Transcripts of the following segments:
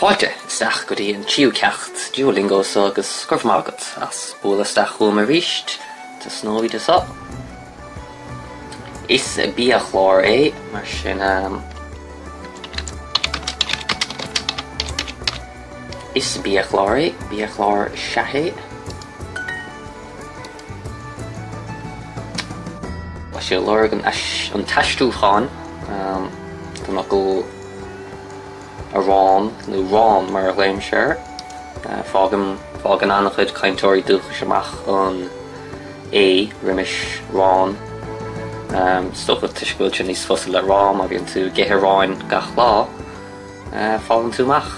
Fáilte isteach go dtí an tríú ceacht Duolingo so agus go raibh maith agat as bualadh isteach chugam arís. Tosnóidh seo. Is biachlár é, mar sin Is biachlár é, biachlár is ea é. Tá sé ag lorg an t-aistriúchán don fhocal arán nó rán mar a ghlaoimse air. Fágaim, fágann an-chuid cainteoirí dúchais amach an é roimis rán. Is dócha toisc go bhfuil sé níos fusa le rá má bhíonn tú ag ithe aráin gach lá, fágann tú amach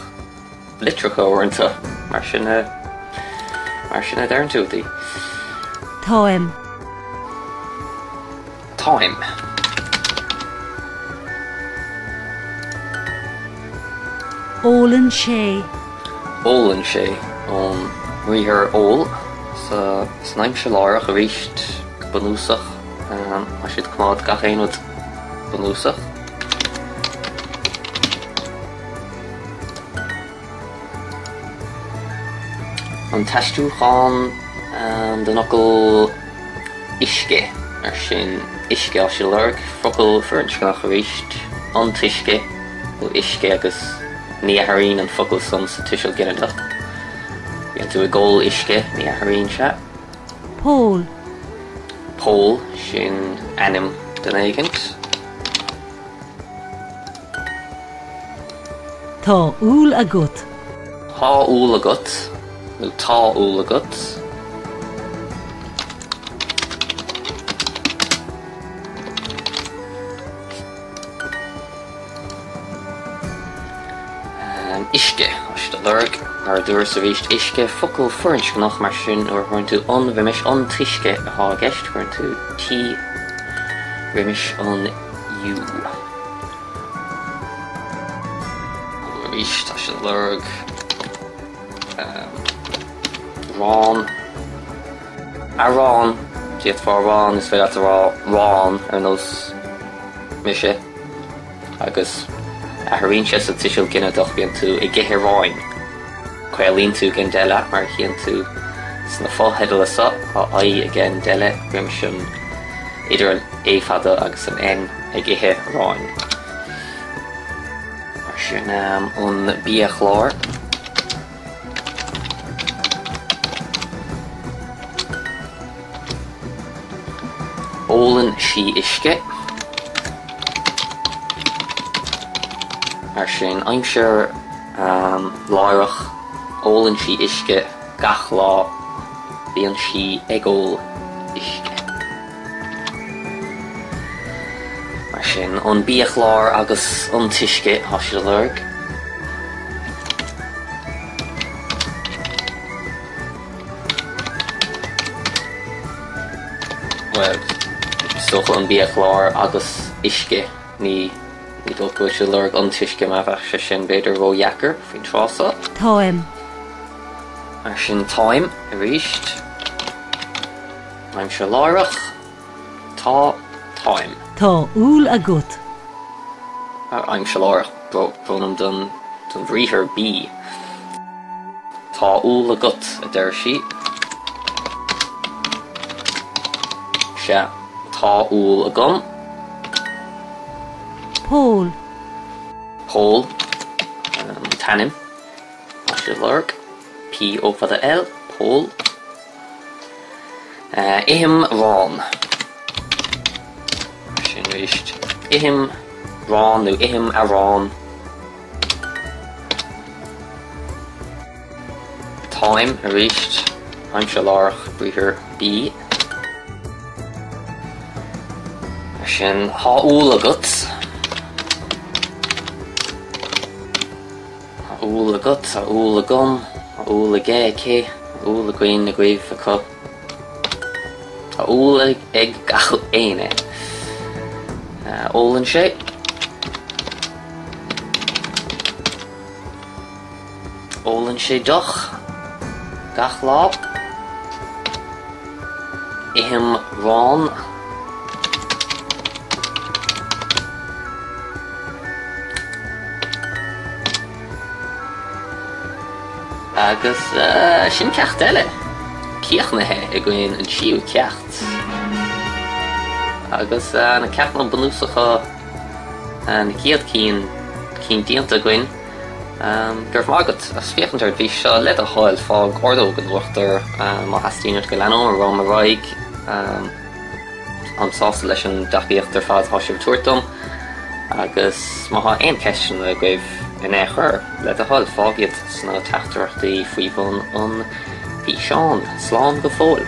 litreacha uaireanta, mar sin a, mar sin a deireann tú í. Táim. Táim. Ólann sé. Ólann sé, ón mbriathar ól sa, san aimsir láithreach arís, go bunúsach, tá siad ag coimeád gach aon rud bunúsach. An t-aistriúchán don fhocal uisce, mar sin, uisce á sé lorg, focal firinscneach arís, an t-uisce, nó uisce agus ní athraíonn an focal san sa tuiseal ginideach. Bíonn tú ag ól uisce, ní athraíonn sé. Pól. Pól, sin ainm duine éigint. Tá úll agat. Thá úll agat nó tá úll agat. Uisce, tá siad ag lorg, mar a dúras arís, uisce, focal firinscneach, mar sin nuair a chuireann tú an roimis, an t-uisce atá i gceist, cuireann tú T roimis an U. Arís, tá siad ag lorg rán, arán, d'fhéadfá arán, is féidir leat a rá rán ar nós mise, agus athraíonn sé sa tuiseal ginideach, bíonn tú ag ithe aráin. Caolaíonn tú ag an deireadh mar a chíonn tú sna fotheidil seo, tá I ag an deireadh roimis an idir an A fada agus an N ag ithe aráin. Mar sin an biachlár. Ólann sí uisce. Mar sin aimsir láithreach, ólann sí uisce gach lá, bíonn sí ag ól uisce. Mar sin, an biachlár agus an t-uisce atá siad a lorg. Bhuel, is dócha an biachlár agus uisce, ní Ní dócha go bhfuil siad ag lorg an t-uisce mar bheadh sé sin b'fhéidir ródheacair faoin tráth seo. Táim. Mar sin táim arís. Aimsir láithreach. Tá, táim. Tá úll agat. Aimsir láithreach, brón orm don bhriathar bí. Tá úll agat, a deir sí. Sea, tá úll agam. Pól. Pól, an t-ainm atá siad ag lorg. P O fada L, Pól. Ithim arán. Sin arís. Ithim rán nó ithim arán. Táim arís, aimsir láithreach, briathar bí. Mar sin, thá úll agat. Tá úll agat, tá úll agam, tá úll aige, aici, tá úll againn, agaibh, acu. Tá úll ag gach éinne. Ólann sé. Ólann sé deoch gach lá. Ithim arán. Agus sin ceacht eile críochnaithe againn, an tríú ceacht. Agus na ceachtanna bunúsacha, na chéad cinn, cinn déanta againn. Go raibh maith agat as féachaint ar an bhfís seo. Le do thoil, fág ordóg in uachtar má theastaíonn uait go leanfainn ar aghaidh. Táim sásta leis an dtacaíocht ar fad atá sibh ag tabhairt dom agus má tá aon cheisteanna agaibh in aon chor, le do thoil, fág iad sna teachtaireachtaí faoi bhun an fhíseáin. Slán go fóill.